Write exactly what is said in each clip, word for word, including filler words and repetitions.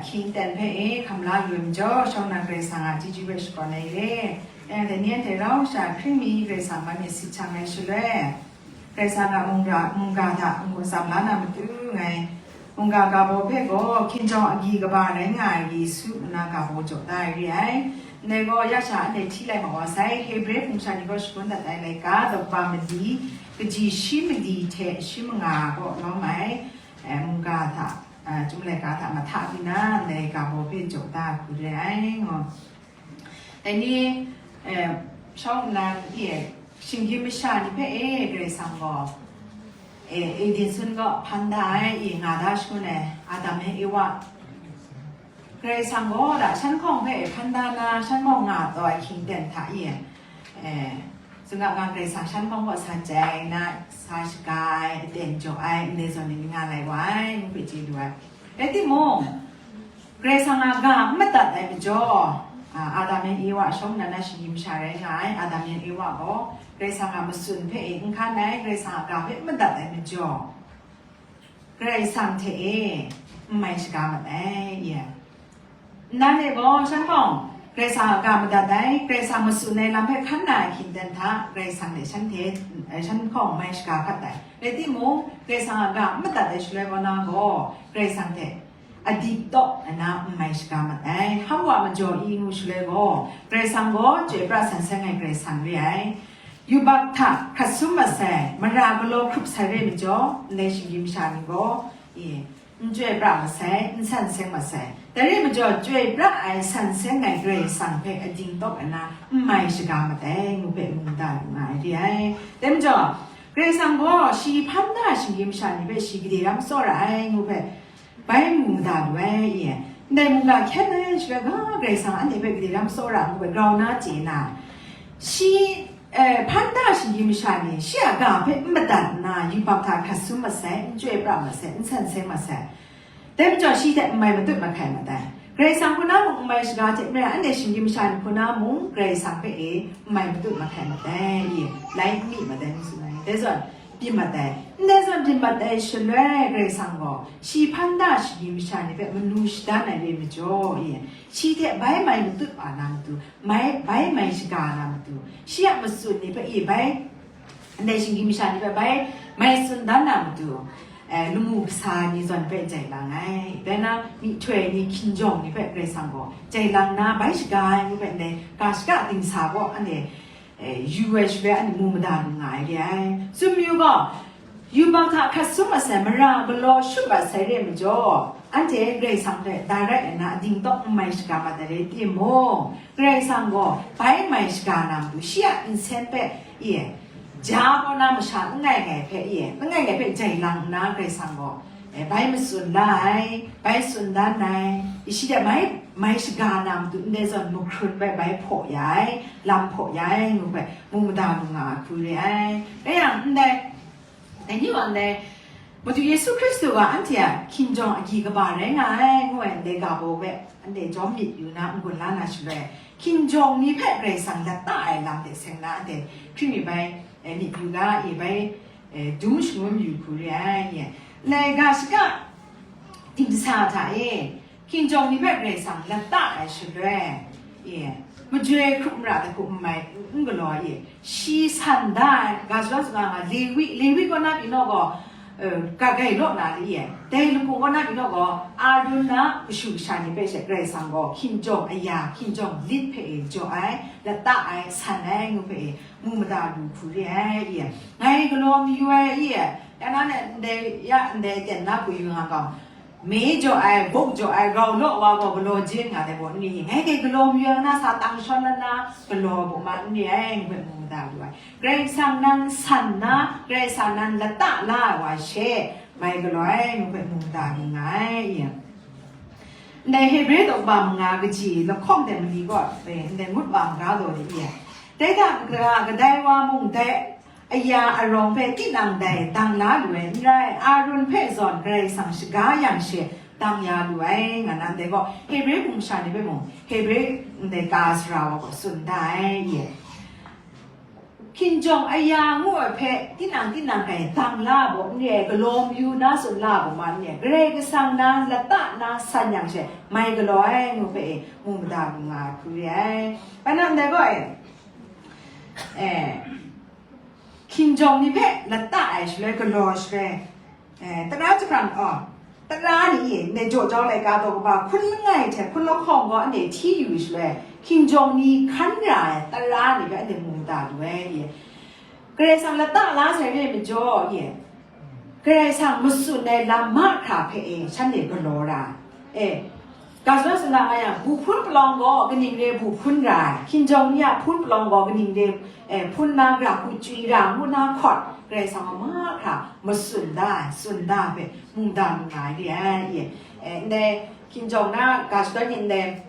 Hkying ten hpe e hkam la yu ai majaw, shawng nnan Karai Kasang a chyeju hpe shakawn ai re. Yang dai ni anhte rau sha hkring mi Karai Kasang man e sit shang ai shaloi, Karai Kasang a mungga, mungga hta n-gun tsam la na matu ngai, mungga ga baw hpe gaw hkinjawng agyi kaba rai nga ai Yesu nna ga baw jaw da ai re ai. Ndai gaw ya sha anhte hti lai ma wa sai, Hebre hpung sha ni gaw shangun dat ai laika, daw kaba mali, kaji shi mali hte shi manga gaw lawm ai, eh, mungga hta, eh, chyum laika hta mahta mi na, ndai ga baw hpe jaw da ai hku re ai, ngaw. Dai ni, eh, shawng nnan, e, shinggyim masha ni hpe, e, Karai Kasang gaw, e, Eden sun kaw hpan da ai, e, nga da shangun ai, Adam e Ewa, Karai Kasang gaw da shan hkawng hpe hpan da na, shan hkawng nga taw ai hkying ten hta e, e, tsun ga nga Karai Kasang shan hkawng gaw sa jai na, sa shaga ai, aten jaw ai, ndai zawn ni nga lai wa ai, ngu hpe chye lu ai. Rai timung, Karai Kasang a ga n madat ai majaw, a, Adam yan Ewa shawng nnan na shinggyim masha rai nga ai, Adam yan Ewa gaw Karai Kasang a matsun hpe e n hkan ai, Karai Kasang a ga hpe n madat ai majaw, Karai Kasang hte e n mai shaga mat ai, ye. Nnan e gaw shan hkawng Karai Kasang a ga madat ai, Karai Kasang matsun ai lam hpe hkan na ai hkying ten hta, Karai Kasang hte shanhte, eh, shan hkawng mai shaga hkat ai. Rai timung, Karai Kasang a ga n madat ai shaloi kaw na gaw, Karai Kasang hte adip tawk ai na n mai shaga mat ai. Hawa majaw i ngu shaloi gaw, Karai Kasang gaw chyoi pra san seng ai Karai Kasang re ai. Yubak hta hkrat sum mat sai, mara galaw hkrup sai re majaw, ndai shinggyim masha ni gaw, e, n chyoi pra mat sai, n san seng mat sai. Dai re majaw, chyoi pra ai, san seng ai Karai Kasang hpe ading tawk ai na n mai shaga mat ai, ngu hpe mu mada lu nga ai re ai. Dai majaw, Karai Kasang gaw shi hpan da shinggyim masha ni hpe shi gade ram tsawra ai, ngu hpe bai mu mada lu ai, e. Ndai mungga hkyen ai shaloi ga, Karai Kasang anhte hpe gade ram tsawra ngu ai grau na chye na, shi, eh, hpan da shinggyim masha ni shi a ga hpe n madat nna, yubak hta hkrat sum mat sai, n chyoi pra mat sai, n san seng mat sai. Dai majaw shi hte n mai matut mahkai mat ai. Karai Kasang hku na mung n mai shaga hte maren, anhte shinggyim masha ni hku na mung Karai Kasang hpe e n mai matut mahkai mat ai, e, lai n mi mat ai, ngu tsun ai. Dai zawn, byin mat ai. Ndai zawn byin mat ai shaloi, Karai Kasang gaw shi hpan da shinggyim masha ni hpe manu shadan ai re majaw, e, shi hte bai mai matut wa na matu, mai, bai mai shaga na matu, shi a matsun ni hpe, e, bai, ndai shinggyim masha ni hpe bai mai tsun dan na matu, eh, lamu kasa ni zawn hpe jai lang ai. Dai na, myihtoi ni, hkinjawng ni hpe Karai Kasang gaw jai lang na, bai shaga ai ngu hpe, ndai ga shaka dingsa gaw, anhte, eh, yu ai shaloi, anhte mu mada lu nga ai re ai. Tsun mayu gaw, yubak hta hkrat sum mat sai, mara galaw shut mat sai re majaw, anhte Karai Kasang hpe da rai nna, ading tawk n mai shaga mat ai rai timung, Karai Kasang gaw bai mai shaga na matu, shi a nsen hpe, e, ja kaw na masha langai ngai hpe, e, langai ngai hpe jai lang nna, Karai Kasang gaw, e, bai matsun la ai, bai tsun dan ai, e, shi hte bai mai shaga na matu, ndai zawn mahkrun bai, bai hpaw ya ai, lam hpaw ya ai, ngu hpe mu mada lu nga ai hku re ai. Rai yang, ndai, dai ni wa ndai, Madu Yesu Hkristu gaw anhte a hkinjawng agyi kaba rai nga ai, ngu ai ndai ga baw hpe anhte jawm myit yu na, n-gun la na shaloi, hkinjawng ni hpe Karai Kasang lat ta ai lam hte seng na, anhte hkring mi bai, eh, myit yu ga, e bai, eh, dum shangun yu hku re ai, ye. Ndai ga shaka dingsa hta e, hkinjawng ni hpe Karai Kasang lat ta ai shaloi, e, majoi hkrup mara hku n mai, n galaw ai, e, shi san da ai, ga shadawn saga nga, Lewi, Lewi kaw na pyi naw gaw, eh, gat gai law na li, e, dai laku kaw na pyi naw gaw, Arun na kashu kasha ni hpe she Karai Kasang gaw hkinjawng aya, hkinjawng lit hpe e jaw ai, lat ta ai, san ai, ngu hpe e, mu mada lu hku re ai, e, ngai galaw mayu ai, e, ya na, ndai, ya ndai ten na hku yu nga gaw, Me jaw ai, buk jaw ai, rau law wa gaw galaw je nga ai baw ni, ngai hte galaw mayu ai na sa tang shawn la na, galaw baw ma n re ai, ngu hpe mu mada lu ai. Karai Kasang nan san na, Karai Kasang nan lata la ai wa she, mai galaw ai, ngu hpe mu mada lu nga ai. Ndai Hebre daw kaba manga kaji lahkawng de mali gaw, ndai ngut wa maga daw de i ai. Dai hta kadai wa mung dai aya arawng hpe tinang dai dang la lu ai n rai, Arun hpe zawn Karai Kasang shaga yang she dang ya lu ai, nga na ndai gaw, Hebre hpung sha ni hpe mung, Hebre ndai ka sara wa gaw tsun da ai, ye. Hkinjawng aya ngu ai hpe, tinang tinang hkrai dang la ai baw n re ai, galaw mayu na tsun la ai baw ma n re ai, Karai Kasang na lata na san yang she, mai galaw ai ngu hpe e, mu mada lu nga ai hku re ai. Bai na ndai gaw e, eh, hkinjawng ni hpe lata ai shaloi, galaw ai shaloi, eh, tara jahprang, oh, tara ni e, ndai jaw jau laika daw kaba hkun langai hte hkun lahkawng gaw anhte hti yu shaloi, hkinjawng ni hkan ra ai tara ni hpe anhte mu mada lu ai, e. Karai Kasang lata la sai re majaw, e, Karai Kasang matsun ai lam mahkra hpe e, shanhte galaw ra ai. E, ga shadawn sumla nga yang, bu hpun palawng gaw kaning re bu hpun ra ai, hkinjawng ni a hpun palawng gaw kaning re, e, hpun na, gara hku chywi ra, ngu na hkawt, Karai Kasang a mahkra matsun da ai, tsun da ai hpe, mu mada lu nga ai re ai, e. E, ndai hkinjawng na ga shadawn ni ndai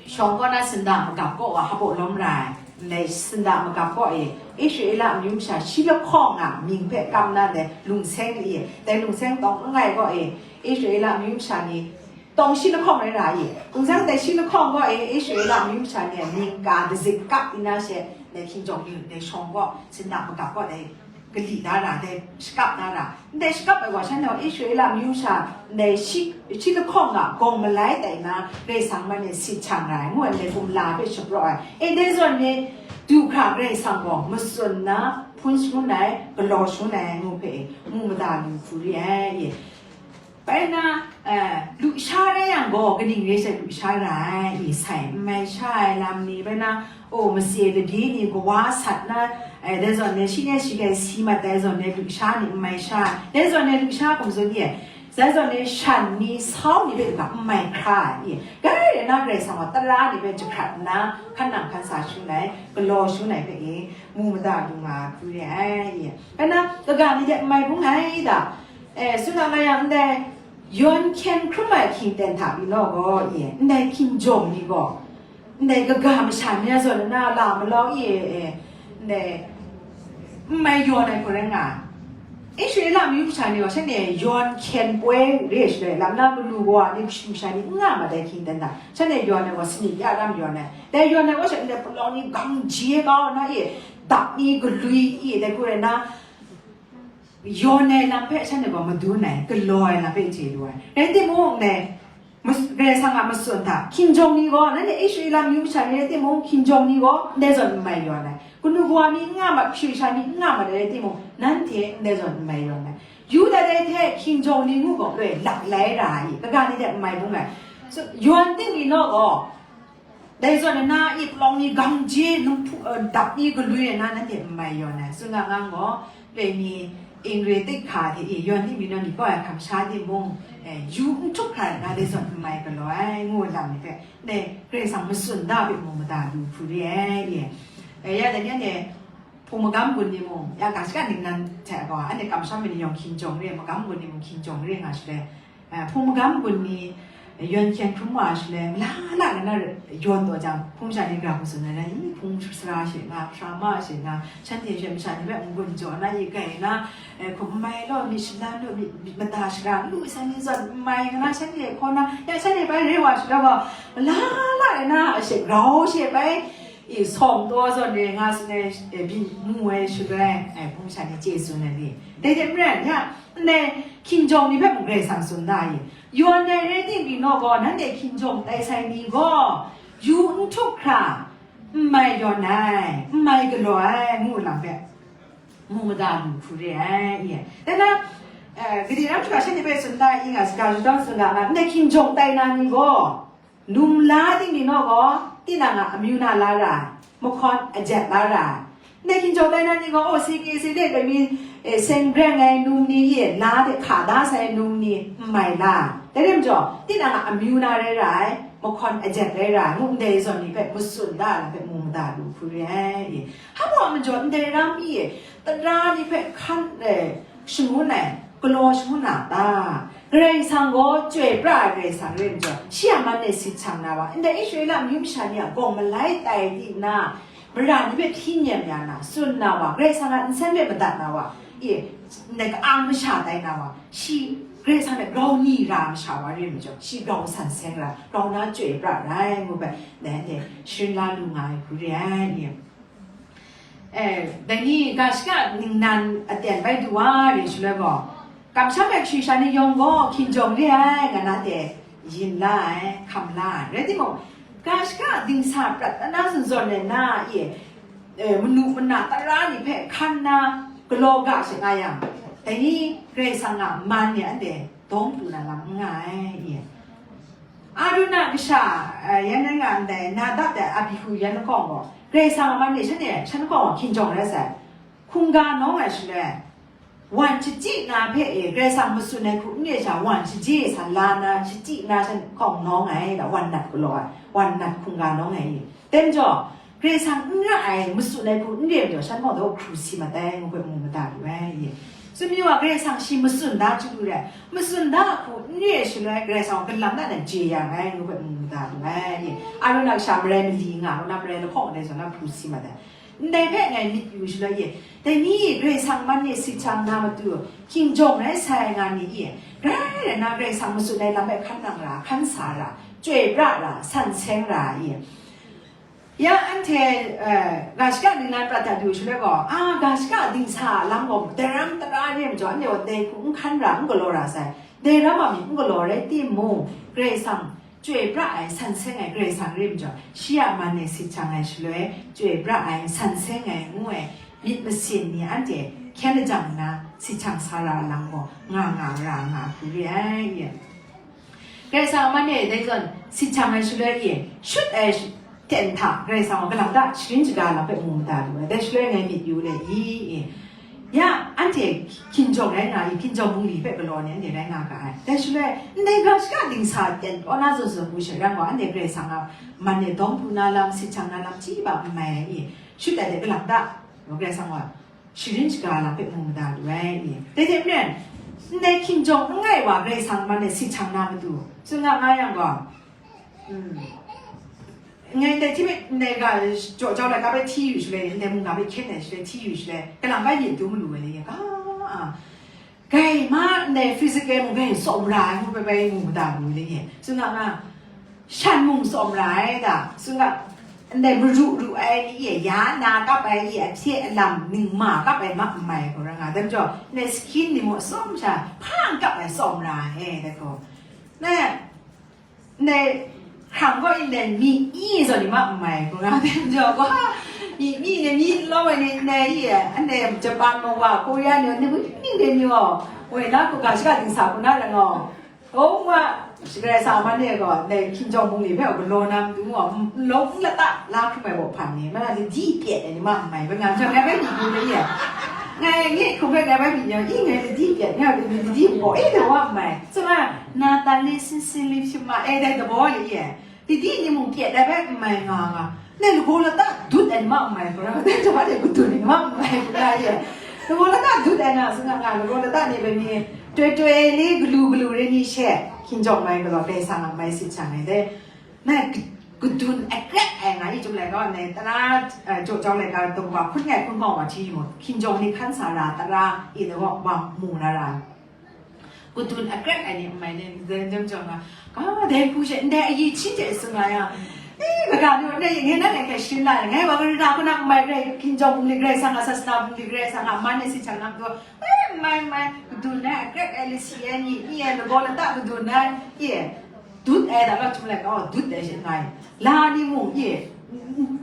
shawng kaw na sinda magap kaw wa hpaw lawm ra ai. Ndai sinda magap kaw e, Israela amyu masha shi lahkawng a mying hpe kam na ndai lungseng ni e, dai lungseng tawng langai kaw e, Israela amyu masha ni tawng shi lahkawng rai ra ai. Lungseng dai shi lahkawng kaw e, Israela amyu masha ni a mying ka dazik kap di na she, dai hkinjawng ni, dai shawng kaw, sinda magap kaw dai gali da ra, dai shakap da ra. Ndai shakap ai wa, shanhte gaw Israela amyu sha ndai shi, shi lahkawng a gawng malai tai na, Karai Kasang man e sit shang ra ai, ngu ai ndai kumla hpe shapraw ai. E, dai zawn ni du hkra Karai Kasang gaw matsun na, hpun shangun ai, galaw shangun ai, ngu hpe e, mu mada lu hku re ai, e. Bai na, eh, lusha rai yang gaw, kaning re she lusha ra ai, i sai, n mai sha ai lam ni, bai na, o, mase labyi ni, kawa sat na, eh, dai zawn e, shi ne shi hkrai si mat ai zawn e, lusha ni n mai sha ai. Dai zawn e, lusha hkum tsun ye, dai zawn e, shan ni, sau ni hpe ga n mai hkra ai, i, grai rai na, Karai Kasang gaw tara ni hpe jahkrat nna, hkan nang hkan sa shangun ai, galaw shangun ai hpe e, mu mada lu nga ai hku re ai, i. Bai na, kaga ni hte n mai bung ai da, e, tsun nga yang ndai, yawn hkyen hkrum ai hkying ten hta pyi naw gaw, e, ndai hkinjawng ni gaw, ndai kaga masha ni a zawn na la malau e, e, ndai n mai yawn ai hku rai nga ai. Israela amyu masha ni gaw, shanhte yawn hkyen poi re shaloi, lam na kanu kawa ni, kashu kasha ni n nga mat ai hkying ten hta, shanhte yawn ai gaw, sanit ya ram yawn ai. Dai yawn ai wa sha, ndai palawng ni gang je kau na e, dap ni galwi e, dai hku rai na, yawn ai lam hpe shanhte gaw madun ai, galaw ai lam hpe chye lu ai. Rai timung, ndai mas-, Karai Kasang a matsun hta, hkinjawng ni gaw, nanhte Israela amyu masha ni rai timung, hkinjawng ni gaw ndai zawn n mai yawn ai. Kanu kawa mi n nga mat, kashu kasha mi n nga mat ai rai timung, nanhte ndai zawn n mai yawn ai. Yuda dai hte hkinjawng ni ngu gaw, loi lak lai ra ai, kaga ni hte n mai bung ai. So, yawn ting ni naw gaw, dai zawn na, i palawng ni gang je, num hpu, eh, dap ni galwi ai na, nanhte n mai yawn ai. Tsun nga ngang gaw, dai ni, ing re tik hka hte i, yawn ni mi naw ni kau ai hkam sha timung, eh, yu n htup hkra ai na, dai zawn n mai galaw ai, ngu ai lam ni hpe, dai Karai Kasang matsun da hpe mu mada lu hku re ai, i. Eh, ya dai ni anhte, Hpung magam gun ni mung, ya ga shaka ningnan hte gaw, anhte kamsham ai ni yawng hkinjawng re, magam gun ni mung hkinjawng re nga shaloi, eh, hpung magam gun ni, eh, yawn hkyen hkrum wa shaloi, mala la na na yawn taw jang, hpung sha ni gara hku tsun ai, i, hpung sara she nga, sara ma she nga, shanhte she masha ni hpe n-gun jaw na, i, grai na, eh, hkum n mai law, myit shalan law, myit, myit mada shara, lu ai ni zawn n mai nga na, shanhte hkaw na, ya shanhte bai re wa shaloi gaw, mala la na, she grau she bai, i, sawm taw zawn re nga tsun ai, e, byin mu ai shaloi, e, hpung sha ni chye tsun ai ni. Dai hte maren, ya, ndai hkinjawng ni hpe mung Karai Kasang tsun da i. Yawn ai rai timung gaw, nanhte hkinjawng tai sai ni gaw, yu n htup hkra, n mai yawn ai, n mai galaw ai, ngu lam hpe, mu mada lu hku re ai, i. Dai na, e, gade ram hkra shanhte hpe tsun da i nga, saga shadawn tsun ga nga, ndai hkinjawng tai na ni gaw, num la ting ni naw gaw, tinang a amyu na la ra ai, mahkawn ajet la ra ai. Ndai hkinjawng tai na ni gaw, o, seke sede dai mi, e, seng breng ai num ni e, la de hka da sai num ni n mai la ai. Dai rai majaw, tinang a amyu na rai ra ai, mahkawn ajet rai ra ai, ngu ndai zawn ni hpe matsun da ai lam hpe mu mada lu hku re ai. Hpa majaw, ndai ram e, tara ni hpe hkan, e, shangun ai, galaw shangun a ta? Karai Kasang gaw chyoi pra ai Karai Kasang rai majaw, shi a man e sit shang na wa, ndai Israela amyu masha ni a gawng malai tai di nna, mara ni hpe hpyi nem ya na, tsun na wa, Karai Kasang a nsen hpe madat na wa, e, ndai ka-ang masha tai na wa, shi Karai Kasang hpe grau ni ra masha wa rai majaw, shi grau san seng ra, grau na chyoi pra rai ngu hpe, ndai anhte sharin la lu nga ai hku re ai, e. E, dai ni ga shaka ningnan aten bai du wa re shaloi gaw, kamsham ai kashu sha ni yawng gaw hkinjawng re ai, nga na hte yin la ai, hkam la ai. Rai timung, ga shaka dingsa prat na zawn zawn ai na e, e, manu mana tara ni hpe hkan na galaw ga sha nga yang, dai ni Karai Kasang a man ni anhte dawng pru na lam n nga ai, e. Aruna kasha, eh, yan rai nga ndai, Nadab dai Abihu yan lahkawng gaw, Karai Kasang a man e shan e, shan lahkawng gaw hkinjawng rai sai. Hkungga nawng ai shaloi, wan shachyi na hpe e, Karai Kasang matsun ai hku n re sha, wan shachyi sa la na, shachyi na shan lahkawng nawng ai, da wan nat galaw ai, wan nat hkungga nawng ai. Dai majaw, Karai Kasang n ra ai, matsun ai hku n re majaw, shan gaw daw hkru si mat ai, ngu hpe mu mada lu ai. Tsun mi wa, Karai Kasang shi matsun da chyu lu re, matsun da hku n re shaloi, Karai Kasang gaw galam na nan je ya ai, ngu hpe mu mada lu ai. Aruna kasha marai mali nga, kaw na marai lahkawng dai zawn na hkru si mat ai. Ndai hpe ngai myit yu shaloi, dai ni Karai Kasang man e sit hkyang na matu, hkinjawng rai sai nga ni, rai rai na Karai Kasang matsun ai lam hpe hkan nang ra, hkan sa ra, chyoi pra ra, san seng ra, Ya, anhte, eh, ga shaka ningnan prat dat du shaloi gaw, a, ga shaka dingsa a lam gaw, daram tara re majaw, anhte gaw dai hku n hkan ra, n galaw ra sai. Dai ram a myit n galaw rai timung, Karai Kasang chyoi pra ai, san seng ai Karai Kasang re majaw, shi a man e sit hkyang ai shaloi, chyoi pra ai, san seng ai ngu ai, myit masin ni anhte hkyen lajang nna sit hkyang sa ra ai lam gaw, nga nga ra nga hku re ai. Karai Kasang a man e dai zawn sit hkyang ai shaloi e, shut ai sh-, ten hta Karai Kasang gaw galam da sharin shaga lam hpe mu mada lu ai. Dai shaloi ngai myit yu le i, ya, anhte hkinjawng rai nga i, hkinjawng bungli hpe galaw ni anhte rai nga ga ai. Dai shaloi, ndai ga shaka dingsa ten kaw na zawn zawn ngu sha yang gaw, anhte Karai Kasang a man e dawng pru na lam, sit hkyang na lam, hti ba n mai ai i, shut ai de galam da, Karai Kasang gaw sharin shaga lam hpe mu mada lu ai. Dai hte maren, ndai hkinjawng langai wa Karai Kasang man e sit hkyang na matu, tsun nga nga yang gaw, mm, ngai ndai hti hpe, ndai ga jaw jau laika hpe hti yu shaloi, ndai mungga hpe hkyen ai shaloi, hti yu shaloi, kalang bai myit dum malu ai le, ga, a, gai ma ndai physical mung bai tsawm ra ai ngu bai bai mu mada lu ai le, tsun nga nga. Shan mung tsawm ra ai da, tsun ga, ndai maru ru ai ni e, ya na kap ai e, ahpye alam ningma kap ai ma n mai gaw ra nga, dai majaw, ndai skin ni mung atsawm sha, hpa n kap ai tsawm ra ai, dai gaw, ndai, ndai hkrang gaw ndai myi myi zawn ni ma n mai gaw ra, dai majaw gaw, myi myi ni myi n lawm ai ni, ndai e, ndai Japan mung wa, Korea ni, ndai ning dai ni gaw, woi na hku ga shaka dingsa hku na rai gaw, O, wa, Karai Kasang a man e gaw, ndai hkinjawng bungli hpe galaw na matu gaw, n-, nlawng n lata la hkrum ai baw hpan ni, ma na ladi pyet ai ni ma n mai, bai ngang jang ngai bai myit yu le ye. Ngai nge hkum hpe ngai bai myit yang, i ngai ladi pyet, ngai ladi npaw, e, dai wa n mai. Tsun ai, Natalie Sinsin Lip Shima, e, dai dabaw le ye. Ladi ni mung pyet ai bai n mai nga nga. Ndai lagaw lata dut ai ni ma n mai, hkra, dai hta de kadun ai ni ma n mai, hkra ye. Lagaw lata dut ai na, tsun nga nga, lagaw lata ni bai mi, toi toi le galu galu re ni she, hkinjawng mai galaw, Karai Kasang a mai sit hkyang ai de. Na, kadun akrek ai nga i, chyum laika, ndai tara, eh, jaw jau laika, daw wa hkun ngai hkun hkawng wa hti yu, hkinjawng ni hkan sa ra, tara, i, daw wa, wa mu na ra. Kadun akrek ai ni n mai ni, ndai jang jang nga, ka dai hku she, ndai ayi hti hte tsun nga yang, e, kaga ni, ndai ngai na ngai hkrai sharin la, ngai wa Karai Kasang hku na n mai rai, hkinjawng bungli Karai Kasang a, sasana bungli Karai Kasang a, man e sit hkyang na matu, e, n mai, n mai, kadun ai akrek ai, lasi ai, ni, ni ai, lagaw lata kadun ai, e, dut ai da, la htum lai, kaw dut ai she n rai. La ni mung, e,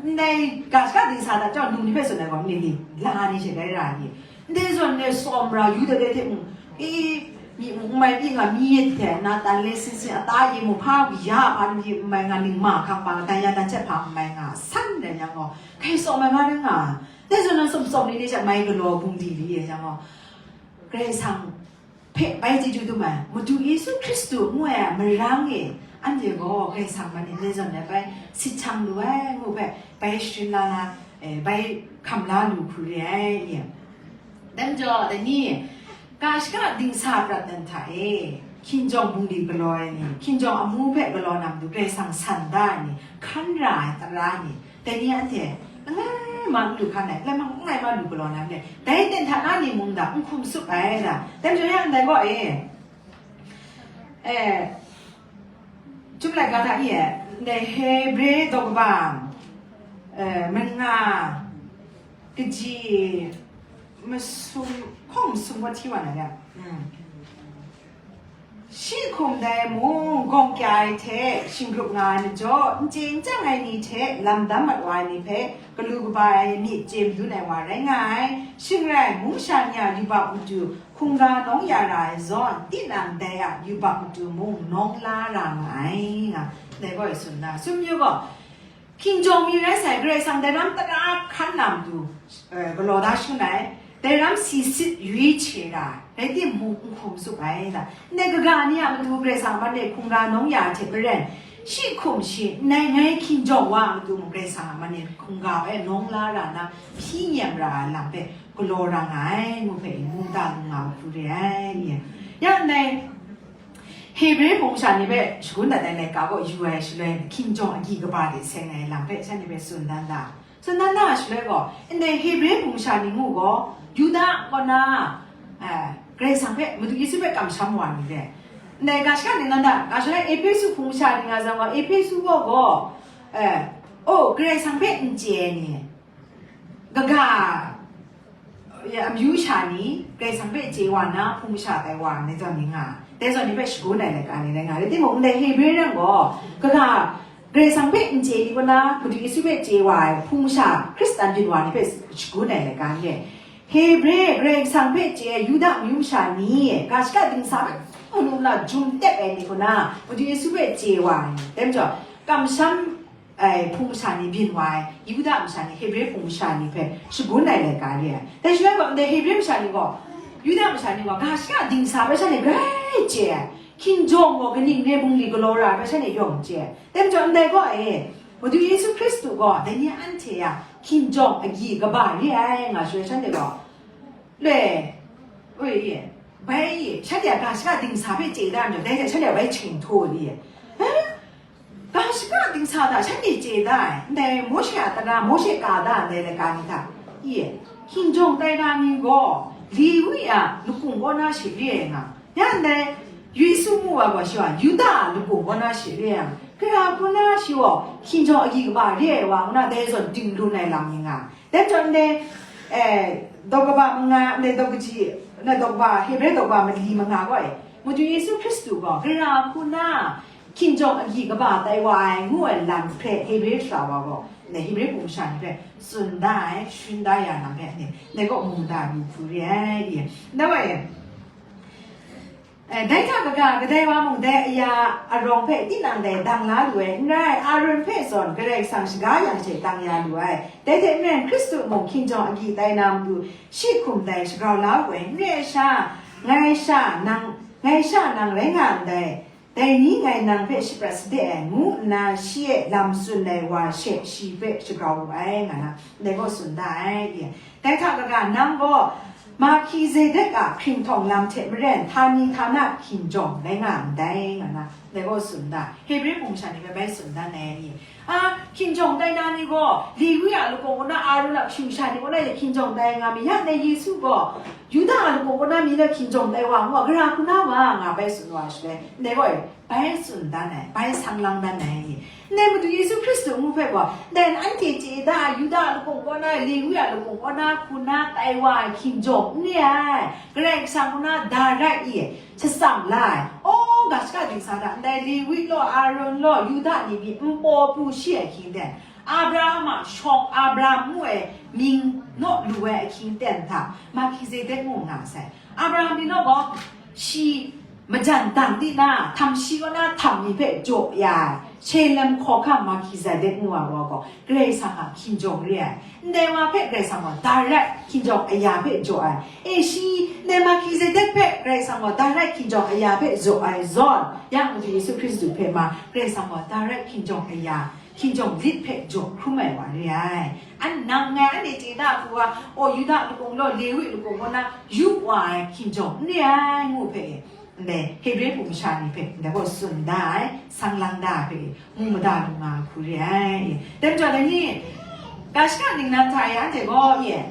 ndai ga shaka dingsa hta chyawm, num ni hpe tsun ai gaw, ni ni, la ni she rai ra, e. Ndai zawn e tsawm ra yu dat ai hte mung, e, myi mung n mai pyi nga, myi hte na tan le sin sin, ata yi mung hpa ya hpa ni n mai nga, ningma hkang hpa, dan ya dan chyet hpa n mai nga, san rai yang gaw, hkai tsawm ai nga rai nga. Ndai zawn na tsawm tsawm ni ni hte mai galaw bungli li e yang gaw, Karai Kasang hpe bai chyeju dum ai, Madu Yesu Hkristu ngu ai a marang e, anhte gaw Karai Kasang man e ndai zawn ai bai sit hkyang lu ai ngu hpe, bai sharin la na, e, bai hkam la lu hku re ai, e. Dai majaw, dai ni, ga shaka dingsa prat dan hta e, hkinjawng bungli galaw ai ni, hkinjawng amu hpe galaw na matu Karai Kasang san da ai ni, hkan ra ai tara ni, dai ni anhte, langai ma n lu hkan ai, langai ma, langai ma lu galaw na re, dai ten hta na ni mung da, n hkum tsup ai da, dai majaw ya ndai gaw e, e, Chyum laika hta e, ndai Hebre daw kaba, e, manga, Kaji masum, hkawng masum gaw hti wa na ya. Shi hkum dai mung gawng kya ai hte shinggrup nga ai majaw, n chye n chyang ai ni hte lam dam mat wa ai ni hpe galu kaba ai myit chye madun ai wa rai nga ai. Shing rai, mung sha ni a yubak matu hkungga nawng ya ra ai zawn, tinang dai a yubak matu mung nawng la ra nga ai, nga dai gaw e tsun da. Sumyu gaw, hkinjawng mi rai sai, Karai Kasang dai ram tara hkan na matu, eh, galaw da shangun ai, dai ram si sit yui che ra, rai timung, n hkum zup ai da. Ndai kaga ni a matu Karai Kasang a man e hkungga nawng ya hte maren, shi hkum shi, nai ngai hkinjawng wa a matu mung Karai Kasang a man e hkungga e nawng la ra na, hpyi nyem ra ai lam hpe galaw ra nga ai, ngu hpe mungda lu nga hku re ai, ni. Ya ndai Hebre hpung sha ni hpe shagun dat ai laika gaw yu ai shaloi, hkinjawng agyi kaba de seng ai lam hpe shanhte hpe tsun dan da. Tsun dan da ai shaloi gaw, ndai Hebre hpung sha ni ngu gaw, Yuda kaw na, eh, Karai Kasang hpe, Madu Yesu hpe kamsham wa ni re. Ndai ga shaka ning dan da, ga shaka Ehpesu hpung sha ni nga zawn gaw, Ehpesu kaw gaw, eh, oh, Karai Kasang hpe n chye ai ni, kaga, ya, amyu sha ni, Karai Kasang hpe chye wa na, hpung sha tai wa, ndai zawn ni nga, dai zawn ni hpe shagun ai laika ni rai nga, rai timung, ndai Hebre rai gaw, kaga, Karai Kasang hpe n chye ni kaw na, Madu Yesu hpe chye wa ai hpung sha, Hkristan byin wa ni hpe shagun ai laika ni e. Hebre, Karai Kasang hpe chye ai Yuda amyu masha ni, ga shaka dingsa hpe, manu na jum tep ai ni kaw na, Madu Yesu hpe chye wa ai ni, dai majaw, kamsham ai hpung masha ni byin wa ai, Yuda masha ni, Hebre hpung masha ni hpe shagun ai laika re ai. Dai shaloi gaw, ndai Hebre masha ni gaw, Yuda masha ni gaw, ga shaka dingsa hpe shanhte grai chye ai, hkinjawng gaw kaning re bungli galaw ra ai hpe shanhte yawng chye ai. Dai majaw, ndai gaw e, Madu Yesu Hkristu gaw, dai ni anhte a hkinjawng agyi kaba re ai, nga shaloi shanhte gaw, le, oi, bai, shanhte a ga shaka dingsa hpe chye da majaw, dai hte shanhte a bai ching htaw li, eh? Ga shaka dingsa hta shanhte chye da ai, ndai Mawshe a tara, Mawshe ka da ai ndai laika ni hta, i, hkinjawng tai na ni gaw, Lewi a lakung kaw na she re ai nga, ya ndai Yesu mu ai gaw, shi wa Yuda a lakung kaw na she re ai nga, gara hku na shi gaw hkinjawng agyi kaba re ai wa ngu na, dai zawn ding lun ai lam ni nga, dai majaw ndai, eh, dawk kaba manga, ndai dawk kaji, na dawk kaba, Hebre dawk kaba mali manga gaw e, Madu Yesu Hkristu gaw gara hku na hkinjawng agyi kaba tai wa ai ngu ai lam hpe Hebre sara wa gaw, ndai Hebre hpung sha ni hpe tsun da ai, shagun da ya lam hpe, ndai gaw mu da lu hku re ai, i. Ndai wa e, eh, dai hta kaga, kadai wa mung dai aya arawng hpe tinang dai dang la lu ai, n rai, Aaron hpe zawn Karai Kasang shaga yang hte dang ya lu ai. Dai hte maren, Hkristu mung hkinjawng agyi tai na matu, shi hkum dai shagrau la u ai, n re ai sha, ngai sha nang, ngai sha nang rai nga ndai, dai ni ngai nang hpe shaprat sade ai, ngu nna shi e lam tsun ai wa she shi hpe shagrau wu ai, nga na, dai gaw tsun da ai, i. Dai hta kaga, nang gaw Mahkizedek a hkringhtawng lam hte maren, htani htana hkinjawng rai nga ndai, nga na, dai gaw tsun da. Hebre hpung sha ni hpe bai tsun dan ai, i. A, hkinjawng tai na ni gaw, Lewi a lakung kaw na, Aaron a kashu kasha ni kaw na hkinjawng tai nga mi, ya ndai Yesu gaw, Yuda a lakung kaw na mi na hkinjawng tai wa ngu, gara hku na wa, nga bai tsun wa shaloi, ndai gaw e, bai tsun dan ai, bai sang lang dan ai. Ndai Madu Yesu Hkristu ngu hpe gaw, ndai anhte chye da ai, Yuda a lakung kaw na, Lewi a lakung kaw na, hku na tai wa ai hkinjawng n re ai, Karai Kasang kaw na direct i, shatsam la ai. Aw, ga shaka dingsa hta, ndai Lewi law, Aaron law, Yuda ni pyi npaw pru shi ai hkying ten, Abraham a shawng Abraham ngu ai mying naw lu ai ahkying ten hta, Mahkizedek ngu nga sai. Abraham ni naw gaw, shi majan dang di na, htam shi kaw na htam ni hpe jaw ya ai, Shalem hkawhkam Mahkizedek ngu ai wa gaw, Karai Kasang a hkinjawng re ai. Ndai wa hpe Karai Kasang gaw direct hkinjawng aya hpe jaw ai. E, shi, ndai Mahkizedek hpe Karai Kasang gaw direct hkinjawng aya hpe jaw ai zawn, ya Madu Yesu Hkristu hpe ma, Karai Kasang gaw direct hkinjawng aya, hkinjawng lit hpe jaw hkrum ai wa re ai. An nang ngai anhte chye da hku wa, o, Yuda lakung law, Lewi lakung kaw na yu wa ai hkinjawng n re ai, ngu hpe e, ndai Hebre hpung sha ni hpe ndai gaw tsun da ai, sang lang da ai hpe e, mu mada lu nga ai hku re ai. Dai majaw, dai ni, ga shaka ningnan hta e anhte gaw, e,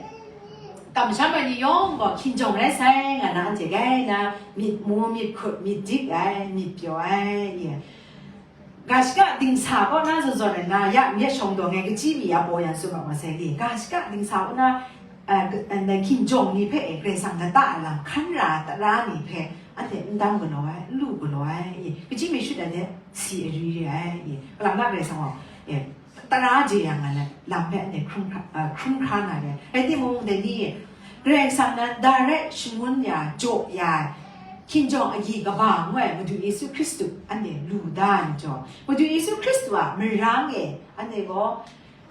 kamsham ai ni yawng gaw hkinjawng rai sai, nga na anhte grai na, myit mu, myit hkut, myit dik ai, myit pyaw ai, e. Ga shaka dingsa kaw na zawn zawn ai na, ya myit shawng dawng ai kachyi mi ya baw yan tsun rawt masai ni, ga shaka dingsa kaw na, eh, g-, eh, na hkinjawng ni hpe, eh, Karai Kasang lata ai lam hkan ra, tara ni hpe anhte n dang galaw ai, n lu galaw ai, i, kachyi mi shut ai hte si ai ri re ai, i, kalang na Karai Kasang gaw, eh, tara jeyang ai lam hpe anhte hkrum hkra, eh, hkrum hkra nga re ai. Rai timung, dai ni, Karai Kasang nan direct shangun ya, jaw ya ai, hkinjawng agyi kaba ngu ai Madu Yesu Hkristu anhte lu da ai majaw, Madu Yesu Hkristu a marang e anhte gaw,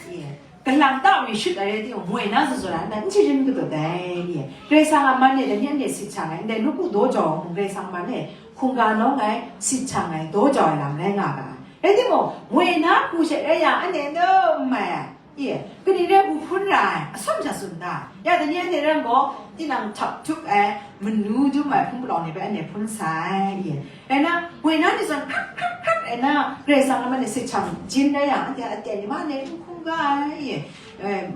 ye, kalang ta mi shut ai rai timung, moi na zawn zawn ai, n sharin kadaw dai, ye. Karai Kasang a man e dai ni anhte sit shang ai, ndai nawku daw jau ai mung, Karai Kasang a man e hkungga nawng ai, sit shang ai, daw jau ai lam rai nga ga ai. Rai timung, moi na hku she rai yang, anhte n mai ai. Ye, kaning rai hku hpun ra ai, atsawm sha tsun da. Ya, dai ni anhte rai gaw, tinang htap htup ai, manu dum ai hpung palawng ni hpe anhte hpun sai, ye. Rai na, moi na ni zawn hkrak hkrak hkrak rai na, Karai Kasang a man e sit shang jin rai yang, anhte aten ni ma ne n hkungga ai, ye. Eh,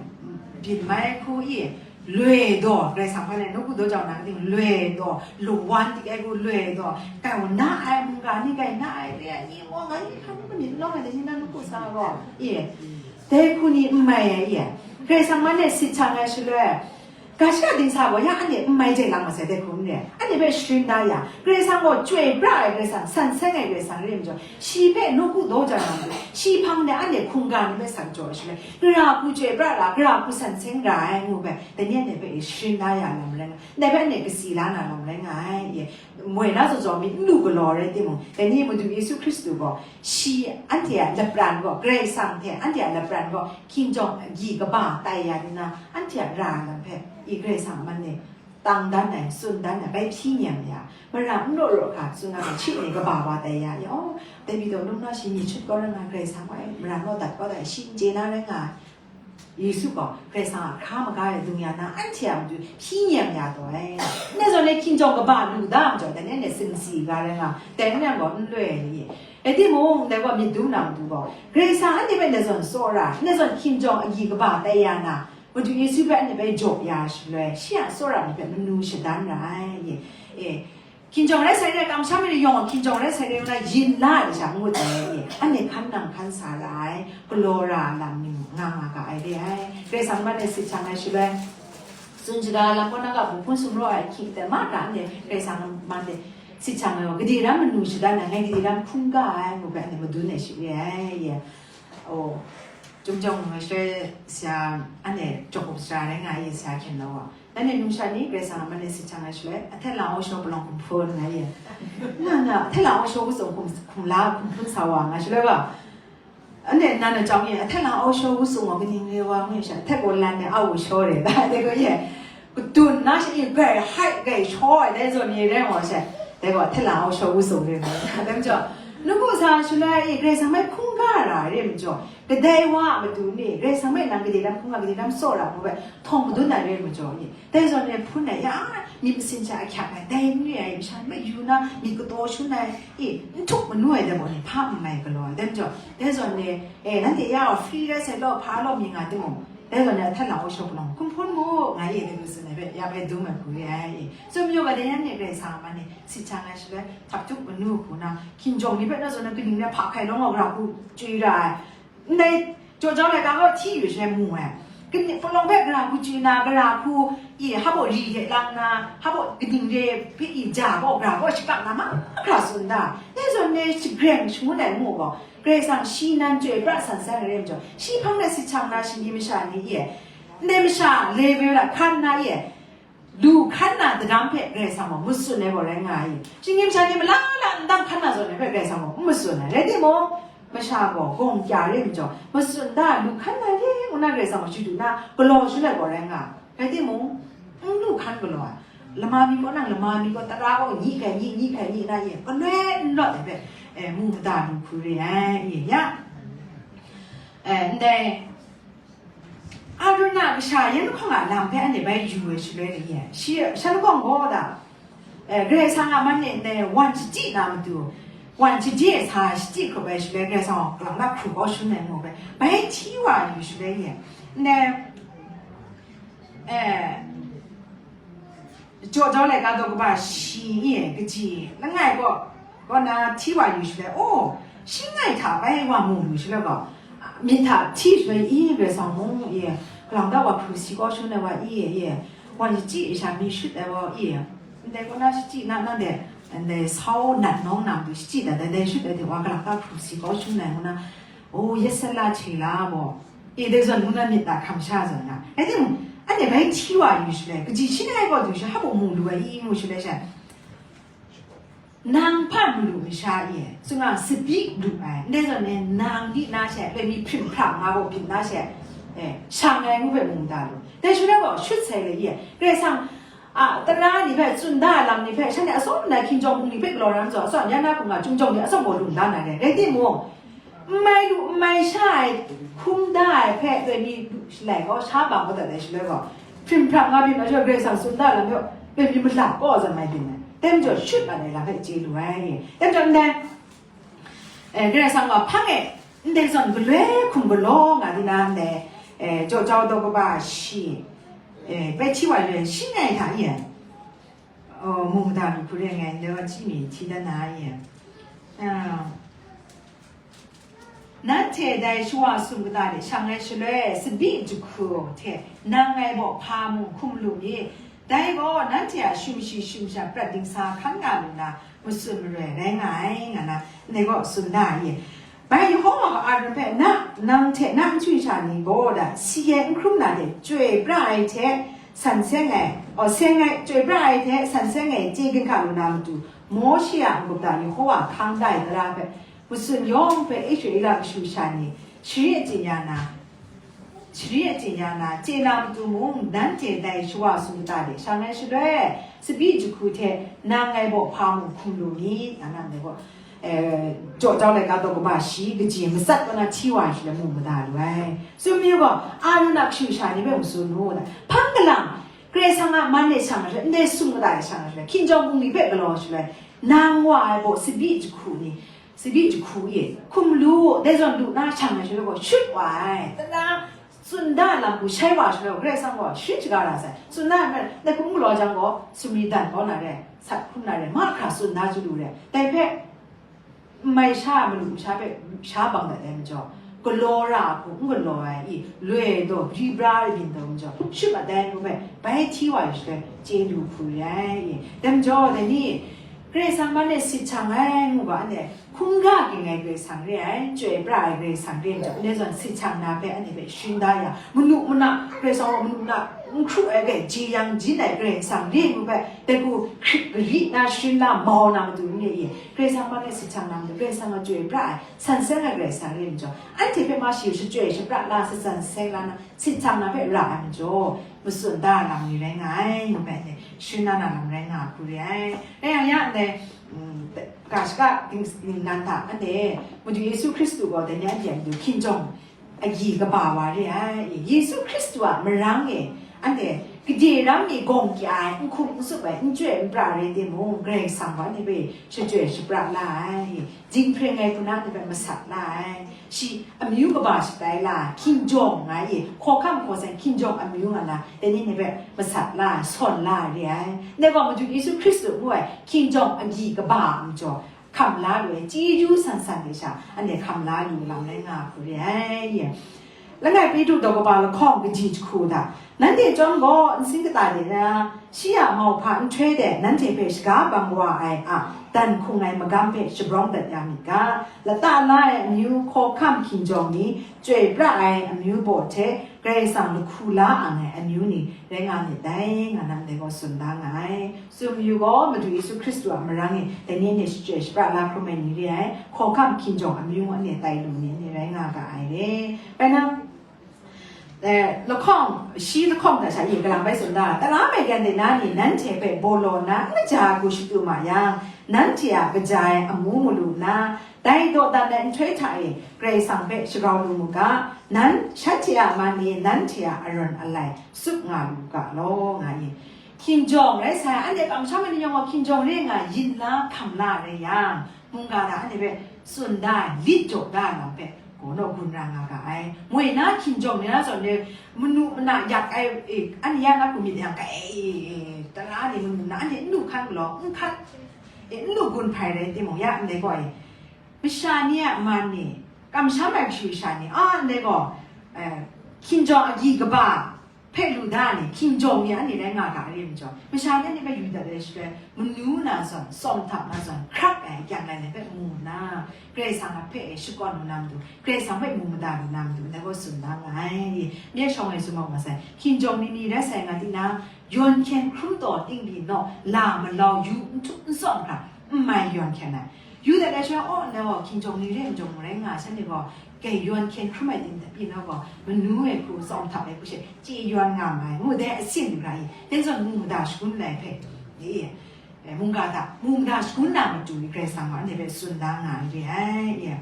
byin mai hku, ye. Loi daw, Karai Kasang hpa e nawku daw jau na ting, loi daw, lawan tik ai hku loi daw, kai wa na ai, mungga ni kai na ai, re ai, ni wa nga ni hkan ni, ni nawng ai, dai ni na nawku sa gaw, ye. Dai hku ni n mai ai, ye. Karai Kasang man e sit shang ai shaloi, ga shaka dingsa gaw ya anhte n mai jai lang masai dai hku n re, anhte hpe sharin da ya, Karai Kasang gaw chyoi pra ai Karai Kasang, san seng ai Karai Kasang re ai majaw, shi hpe nawku daw jau na matu, shi hpang de anhte hkungga ni hpe sak jaw ai shaloi, gara hku chyoi pra ra, gara hku san seng ra ai ngu hpe, dai ni anhte hpe sharin da ya lam rai nga, dai hpe anhte kasi la na lam rai nga ai, ye. Moi na zawn zawn mi n lu galaw rai timung, dai ni Madu Yesu Hkristu gaw, shi anhte a lapran gaw, Karai Kasang hte anhte a lapran gaw, hkinjawng agyi kaba tai ya nna, anhte a ra ai lam hpe, i Karai Kasang a man e tang dan ai, tsun dan ai, bai hpyi nem ya, mara n raw raw hkra tsun ai, hpyi nem kaba wa tai ya, ya, oh, David gaw lung na shi mi chut kau rai nga, Karai Kasang gaw, ai, mara n raw dat kau ai, shi n chye na rai nga ai. Yesu gaw Karai Kasang a hkra maga e dung ya na, anhte a matu hpyi nem ya taw ai. Ndai zawn e hkinjawng kaba lu da majaw, dai ni anhte singsi ga rai nga, dai ni gaw n loi ai ni. Rai timung, dai gaw myit dum na matu gaw, Karai Kasang anhte hpe ndai zawn tsawra, ndai zawn hkinjawng agyi kaba tai ya na, Madu Yesu hpe anhte bai jaw ya shaloi, shi a tsawra ni hpe manu shadan ra ai. E, Hkinjawng rai sai re, kamsham mi yawng hkinjawng rai sai re, nna yin la ai masha n ngut ai, anhte hkan nang hkan sa ra ai, galaw ra ai lam ni nga nga ga ai re ai. Karai Kasang man e sit shang ai shaloi, tsun shaga lam kaw na ga, bu hpun sumraw ai hkying hte mara anhte Karai Kasang man e sit shang ai gaw, gade ram manu shadan ai, ngai gade ram hkungga ai, ngu hpe anhte madun ai shi re ai, ye. Oh, Chyum jawng ngai shaloi sha, anhte jawk up sara rai nga ai sha hkyen law, nanhte numsha ni Karai Kasang a man e sit shang ai shaloi, ahten lang awshaw palawng hkum hpun nga ye. Na, na, ahten lang awshaw wu tsawng hkum, hkum la, hkum hpun sa wa nga shaloi wa. Anhte nan a chyawm ye, ahten lang awshaw wu tsawng wa kaning re wa ngu sha, ahten gaw lan e a wu shaw re, da, de gaw ye. Kadun na shi, gai hai, gai shaw ai, dai zawn ni rai wa she, dai gaw, ahten lang awshaw wu tsawng re nga, dai majaw, nawku sa shaloi, Karai Kasang mai hkungga ra re majaw, kadai wa a matu ni, Karai Kasang mai nang gade lam hkungga, gade lam tsawra hku bai htawng madun ai re majaw, i, dai zawn e hpun ai, ya, myit masin sha ahkyak ai, dai n re ai, masha ni yu na, myit kataw shun ai, i, n htup manu ai dai gaw ni, hpa n mai galaw ai, dai majaw, dai zawn e, e, nanhte ya gaw free rai sai law, hpa law mi nga timung, dai zawn e ahten lang awshaw palawng hkum hpun mu, nga ye, dai gu tsun ai hpe, ya bai dum ai hku re ai, i, tsun majaw ga, dai yan ni Karai Kasang a man e sit shang ai shaloi, htap htup manu hku na, hkinjawng ni hpe na zawn na kaning rai hpa hkai lawng gaw, gara hku chyoi ra ai, Ndai jaw jau laika gaw hti yu shaloi mu ai. Kani, palawng hpe gara hku chyu na, gara hku i, hpa baw ri hte lang na, hpa baw kaning re hpe i ja gaw, gara gaw shakap na mahkra tsun da. Dai zawn e shagreng shangun ai ngu gaw, Karai Kasang shi nan chyoi pra san san ai re majaw, shi hpang de sit shang na shinggyim masha ni e, ndai masha level a hkan na e, Lu hkan na dadam hpe Karai Kasang gaw matsun ai gaw rai nga ai. Shinggyim sha ni malala ndang hkan na zawn ai hpe Karai Kasang gaw n matsun ai. Rai timung, masha gaw gawng kya re majaw, matsun da lu hkan na ye ngu na Karai Kasang gaw shadu na galaw shaloi gaw rai nga ai. Rai timung, n lu hkan galaw ai. Lama mi kaw nang lama mi kaw tara gaw nyi hkai nyi, nyi hkai nyi na ye, galoi n lawt ai hpe, e, mu mada lu hku re ai, ye ya. E, ndai, Aruna masha yan lahkawng a lam hpe anhte bai yu ai shaloi ni e, shi, shan lahkawng gaw da, eh, Karai Kasang a man e ndai wan shadi na matu, wan shadi ai sa shadi hkrup ai shaloi, Karai Kasang gaw kalang na hkru kau shangun ai mu bai, bai hti wa yu shaloi ni e, ndai, eh, Jaw jau laika daw kaba shi e kaji langai gaw, kaw na hti wa yu shaloi, oh, Shingai hta bai wa mu lu shaloi gaw, myit hta hti shaloi i, Karai Kasang mung i, galang da wa hpru si kau shangun ai wa i, i, wa shachyi sha mi shut ai wa i, ndai kaw na shachyi na, nang de, ndai sau nat nawng na matu shachyi dat ai, dai shut ai hte wa galang da hpru si kau shangun ai ngu na, o, yet sat la hte la gaw, i, dai zawn ngu na myit hta hkam sha zawn na. Rai timung, anhte bai hti wa yu shaloi, kaji shingai gaw du sha, hpa mu lu ai i, ngu shaloi sha. Nang hpa malu masha e, tsun nga, sabi lu ai, ndai zawn e, nang di na she, loi mi hprim hpram nga gaw byin na she, e, shang ai ngu hpe mu da lu. Dai shaloi gaw, shut sai le ye, Karai Kasang, a, tara ni hpe tsun da ai lam ni hpe, shanhte atsawm na hkinjawng bung ni hpe galaw na majaw, atsawm ya na hkum nga, chyum jawng ni atsawm gaw lung da na re. Rai timung, n mai lu, n mai sha ai, hkum da ai hpe loi mi lu shalai gaw, sha bang kau dat ai shaloi gaw, hprim hpram nga byin ai shaloi, Karai Kasang tsun da lam yaw, loi mi malat kaw zawn mai byin ai. Dai majaw, shut mat ai lam hpe chye lu ai. Dai majaw, ndai, eh, Karai Kasang gaw hpang e, ndai zawn galoi hkum galaw nga di na, ndai, eh, Jaw Jau daw kaba shi, eh, bai hti wa loi, shingai hta e, oh, mu mada lu hku re ai, ndai wa hti mi hti dan na e. Ah. Nanhte dai shawa sum kata de shang ai shaloi, tsabyi jahku hte nang ngai baw hpa mung hkum lu mi, dai gaw nanhte a shumshi shumsha prat dingsa hkan nga lu na, matsun maroi rai nga ai, nga na, ndai gaw tsun da ai. Bai Yehova gaw Aaron hpe, "Na, nang hte na nhtoi sha ni gaw da, si ai n hkrum na de, chyoi pra ai hte san seng ai, aw, seng ai, chyoi pra ai hte san seng ai chye ginhka lu na matu, Mawshe a n-gup da Yehova hkang da ai tara hpe, matsun yawng hpe Israela kashu sha ni shari achyin ya na, shari achyin ya na, chye na matu mung, nanhte dai shawa sum kata de shang ai shaloi, tsabyi jahku hte nang ngai baw hpa mung hkum lu mi," nga na ndai gaw, eh, Jaw Jau laika daw kaba shi kaji matsat kaw na hti wa ai shaloi mu mada lu ai. Tsun mi gaw, Aaron a kashu sha ni hpe mu tsun u, hpang galang, Karai Kasang a man e shang ai shaloi, ndai sum kata e shang ai shaloi, hkinjawng bungli hpe galaw ai shaloi, nang wa ai baw tsabyi jahku ni, tsabyi jahku e, hkum lu, dai zawn lu na shang ai shaloi gaw, shut wa ai. Tara tsun da lam hku shai wa shaloi, Karai Kasang gaw sharin shaga ra sai. Tsun da ai hpe, dai hkum galaw jang gaw, sumri dan kau na re, sat hkrum na re, mahkra tsun da chyu lu re. Dai hpe, n mai sha malu masha hpe sha bang dat ai majaw, galaw ra hku n galaw ai i, loi daw, bri bra byin daw majaw, shut mat ai ngu hpe, bai hti wa yu shaloi, chye lu hku re ai i. Dai majaw, dai ni, Karai Kasang man e sit hkyang ai ngu ga, anhte hkungga ging ai Karai Kasang re ai, chyoi pra ai Karai Kasang re ai majaw, anhte zawn sit hkyang na hpe anhte hpe sharin da ya, manu mana, Karai Kasang gaw manu mana n hkru ai hpe jeyang jin ai Karai Kasang re ngu hpe, dai hku hkrit gari na sharin la mau na matu n re i, Karai Kasang man e sit hkyang na matu, Karai Kasang a chyoi pra ai, san seng ai Karai Kasang re ai majaw, anhte hpe ma shi shachyoi shapra la, sat san seng la na, sit hkyang na hpe ra ai majaw, matsun da ai lam ni rai nga ai, ngu hpe, sharin na na lam rai nga hku re ai. Rai yang, ya ndai, mm, ga shaka ning-, ningnan hta, anhte, Madu Yesu Hkristu gaw, dai ni anhte a matu hkinjawng agyi kaba wa re ai. Yesu Hkristu a marang e, anhte, gade ram mi gawng kya ai, n hkum n tsup ai, n chyoi n pra rai timung, Karai Kasang gaw anhte hpe shachyoi shapra la ai. Dinghpring ai hku na ni hpe masat la ai. Shi amyu kaba shatai la, hkinjawng nga i, hkawhkam hkaw seng hkinjawng amyu nga na, dai ni ni hpe masat la ai, sawn la ai re ai. Ndai gaw Madu Yesu Hkristu ngu ai hkinjawng agyi kaba a majaw, hkam la lu ai, chyeju san san de sha, anhte hkam la lu lam rai nga hku re ai. Langai Petru daw kaba lahkawng kaji jahku hta, nanhte chyawm gaw nsin kata de na, shi a mauhpa nhtoi de nanhte hpe shaga bang wa ai a dan hkung ai magam hpe shabrawng dat ya myit ga, lata la ai amyu, hkawhkam hkinjawng ni, chyoi pra ai amyu baw hte Karai Kasang lahku la ang ai amyu ni rai nga myit dai, nga na ndai gaw tsun da nga ai. Tsun mayu gaw, Madu Yesu Hkristu a marang e dai ni anhte shachyoi shapra la hkrum ai ni re ai, hkawhkam hkinjawng amyu anhte tai lu ni anhte rai nga ga ai re. Bai na, eh, lahkawng, shi lahkawng hta sha e, kalang bai tsun da, tara maigan de na ni nanhte hpe baw law nna n kaja ai hku shatu ma yang, nanhte a kaja ai amu mu lu nna, dai dawdan ai nhtoi hta e Karai Kasang hpe shagrau lu mu ga, nan, shanhte a man e nanhte a arawn alai tsup nga lu ga law, nga i. Hkinjawng rai sai, anhte kamsham ai ni yawng gaw hkinjawng re nga yin la hkam la rai yang, mungga hta anhte hpe tsun da ai, lit jaw da ai lam hpe, gaw naw gun ra nga ga ai. Moi na hkinjawng ni na zawn de, manu mana yak ai, e, anhte ya na hku myit yang, kai, e, e, tara ni manu na, anhte n lu hkan galaw, n hkan, e, n lu gun hpai rai timung, ya ndai gaw e, Masha ni a man ni, kamsham ai kashu kasha ni, a, ndai gaw, eh, hkinjawng agyi kaba hpe lu da ni, hkinjawng ni anhte rai nga ga re majaw, masha ni anhte hpe yu dat ai shaloi, manu na zawn, tsawm hta na zawn, hkrak ai akyang lai ni hpe mu nna, Karai Kasang a hpe e shakawn lu na matu, Karai Kasang hpe mu mada lu na matu, ndai gaw tsun da nga ai. Mye shawng e tsun mat wa sai, hkinjawng ni ni rai sai nga tinang, yawn hkyen hkrum taw tingli naw, la malau yu n htup n tsawm hkra, n mai yawn hkyen ai. Yu dat ai shaloi, aw, ndai gaw hkinjawng ni re majaw mu rai nga ai, shanhte gaw, gai yawn hkyen hkrum ai ting hta pyi na gaw, manu ai hku, tsawm hta ai hku she, chye yawn nga ma ai, ngu dai asin lu ra i, dai zawn mu mada shagun lai hpe, e, e, mungga hta mu mada shagun na matu i, Karai Kasang gaw anhte hpe tsun da nga ai re ai, e.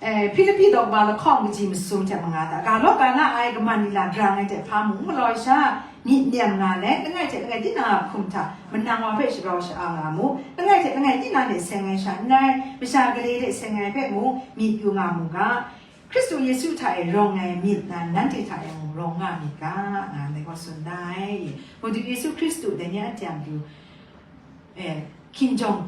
Eh, Hpilipi daw kaba lahkawng kaji masum hte manga hta, ga law ga la ai kaman lila grang ai hte hpa mung, n galaw ai sha, myit nem nga let, langai hte langai tinang a hkum hta manang wa hpe shagrau sha-a nga mu. Langai hte langai tinang hte seng ai sha n rai, masha gale hte seng ai hpe mung myit yu nga mu ga. Hkristu Yesu hta e rawng ai myit nan nanhte hta e mung rawng nga myit ga, nga ndai gaw tsun da ai. Madu Yesu Hkristu dai ni anhte a matu, eh, hkinjawng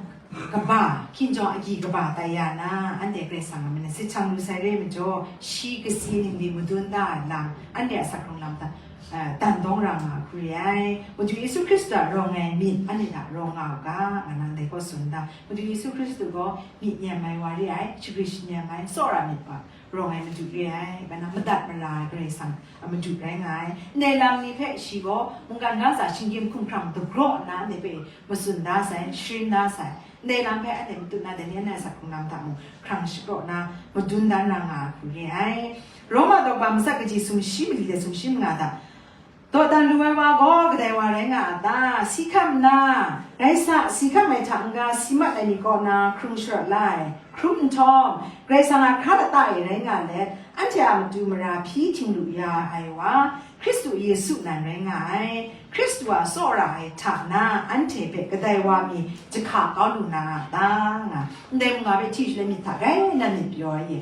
kaba, hkinjawng agyi kaba tai ya na, anhte Karai Kasang a myit na sit shang lu sai re majaw, shi kasi ningli madun da ai lam, anhte a asak hkrung lam hta, eh, dan dawng ra nga hku re ai. Madu Yesu Hkristu a rawng ai myit, anhte hta rawng nga u ga, nga nang dai gaw tsun da. Madu Yesu Hkristu gaw myit nem ai wa re ai, shagri shanem ai, tsawra myit wa rawng ai Madu re ai, bai na madat mara ai Karai Kasang a Madu rai nga ai. Ndai lam ni hpe shi gaw mungkan ga ntsa shinggyim hkumhkrang dagraw nna anhte hpe matsun da sai, sharin da sai. Ndai lam hpe anhte matut na, dai ni anhte a asak hkrung lam hta mung hkrang shapraw na, madun dan ra nga ai hku re ai. Roma daw kaba matsat kaji sumshi mali de sumshi manga hta, dawdan lu ai wa gaw kadai wa rai nga a ta? Si hkam nna, rai sa, si hkam ai hta n-ga si mat ai ni kaw na hkrung sharawt la ai, hkrum nhtawm, Karai Kasang a hkra lata e rai nga let, anhte a matu mara hpyi htinglu ya ai wa, Hkristu Yesu nan rai nga ai. Hkristu a tsawra ai hta na, anhte hpe kadai wa mi jahka kau lu na a ta? Nga, ndai manga hpe hti shaloi myit hta gai na myit pyaw ai e.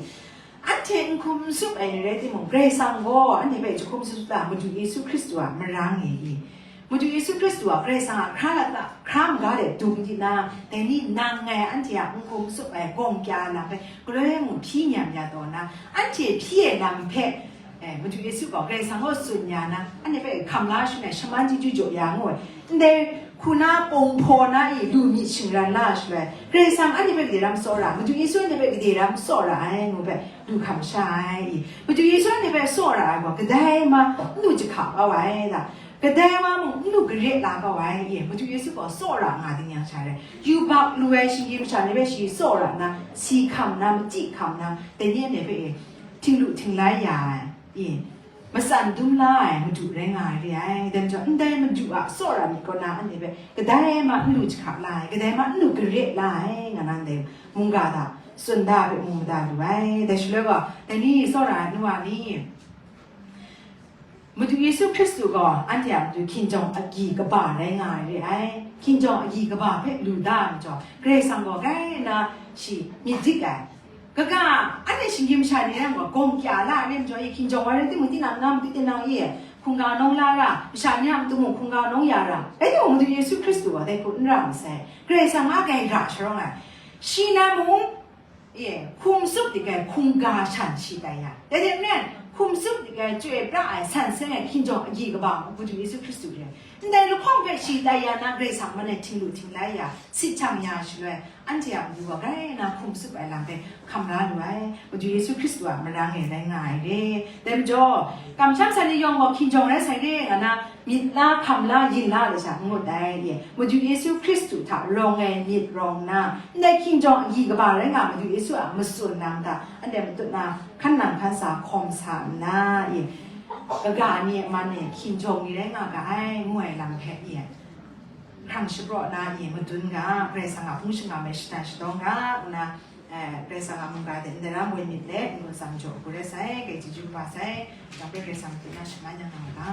Anhte n hkum n tsup ai ni rai timung, Karai Kasang gaw anhte hpe jahkum tsup ta, Madu Yesu Hkristu a marang e i? Madu Yesu Hkristu a Karai Kasang a hkra lata, hkra maga de dung di na, dai ni nang ngai anhte a n hkum n tsup ai gawng kya lam hpe galoi mung hpyi nyam ya taw na, anhte hpyi ai lam hpe, eh, Madu Yesu gaw Karai Kasang gaw tsun ya na, anhte hpe hkam la shangai, shaman chyeju jaw ya ngu ai. Ndai hku na pawng hpaw na i lu myit shingran la shaloi, Karai Kasang anhte hpe gade ram tsawra, Madu Yesu anhte hpe gade ram tsawra ai ngu hpe lu hkam sha ai i, Madu Yesu anhte hpe tsawra ai gaw, kadai ma n lu jahka kau ai da, kadai wa mung n lu gare la kau ai i, Madu Yesu gaw tsawra nga ding yang sha rai, yubak lu ai shinggyim masha ni hpe shi tsawra nna, si hkam na, machyi hkam na, dai ni anhte hpe e, htinglu htinglai ya ai i, matsan dum la ai Madu rai nga ai re ai. Dai majaw, ndai Madu a tsawra myit kaw na anhte hpe kadai ma n lu jahka la ai, kadai ma n lu gare la ai, nga na ndai mungga hta tsun da hpe mu mada lu ai. Dai shaloi gaw, dai ni tsawra ai nu wa ni, Madu Yesu Hkristu gaw anhte a matu hkinjawng agyi kaba rai nga ai re ai. Hkinjawng agyi kaba hpe lu da ai majaw, Karai Kasang gaw gai nna shi myit dik ai. Kaga, anhte shinggyim masha ni rai nme, gawng kya la ai majaw, e, hkinjawng wa rai timung, tinang na matu tinang e hkungga nawng la ra, masha ni a matu mung hkungga nawng ya ra. Rai timung, Madu Yesu Hkristu gaw dai hku n ra masai. Karai Kasang a gai ra sharawng ai. Shi nan mung, e, hkum tsup dik ai hkungga shan shi tai ya. Dai hte maren, hkum tsup dik ai, chyoi pra ai, san seng ai hkinjawng agyi kaba mung, Madu Yesu Hkristu re. Ndai lahkawng hpe shi tai ya na, Karai Kasang man e htinglu htinglai ya, sit hkyam ya shaloi, anhte a matu gaw grai na hkum tsup ai lam hpe hkam la lu ai, Madu Yesu Hkristu a marang e rai nga ai re. Dai majaw, kamsham san ni yawng gaw hkinjawng rai sai re, nga na, myit la, hkam la, yin la, de sha n ngut ai, e. Madu Yesu Hkristu hta rawng ai myit rawng nna, ndai hkinjawng agyi kaba rai nga Madu Yesu a matsun lam hta, anhte matut na, hkan nang hkan sa hkawm sa nna, e, kaga ni a man e hkinjawng ni rai nga ga ai, ngu ai lam hpe, e, hkrang shapraw na, e, madun ga, Karai Kasang a hpung shingkang hpe shadan shadawng ga, ngu na, e, Karai Kasang a mungga hte ndai lam woi myit let, ngu tsam jaw hku rai sai, gai chyeju kaba sai, dang hpe Karai Kasang hte na shaman yang nga ga.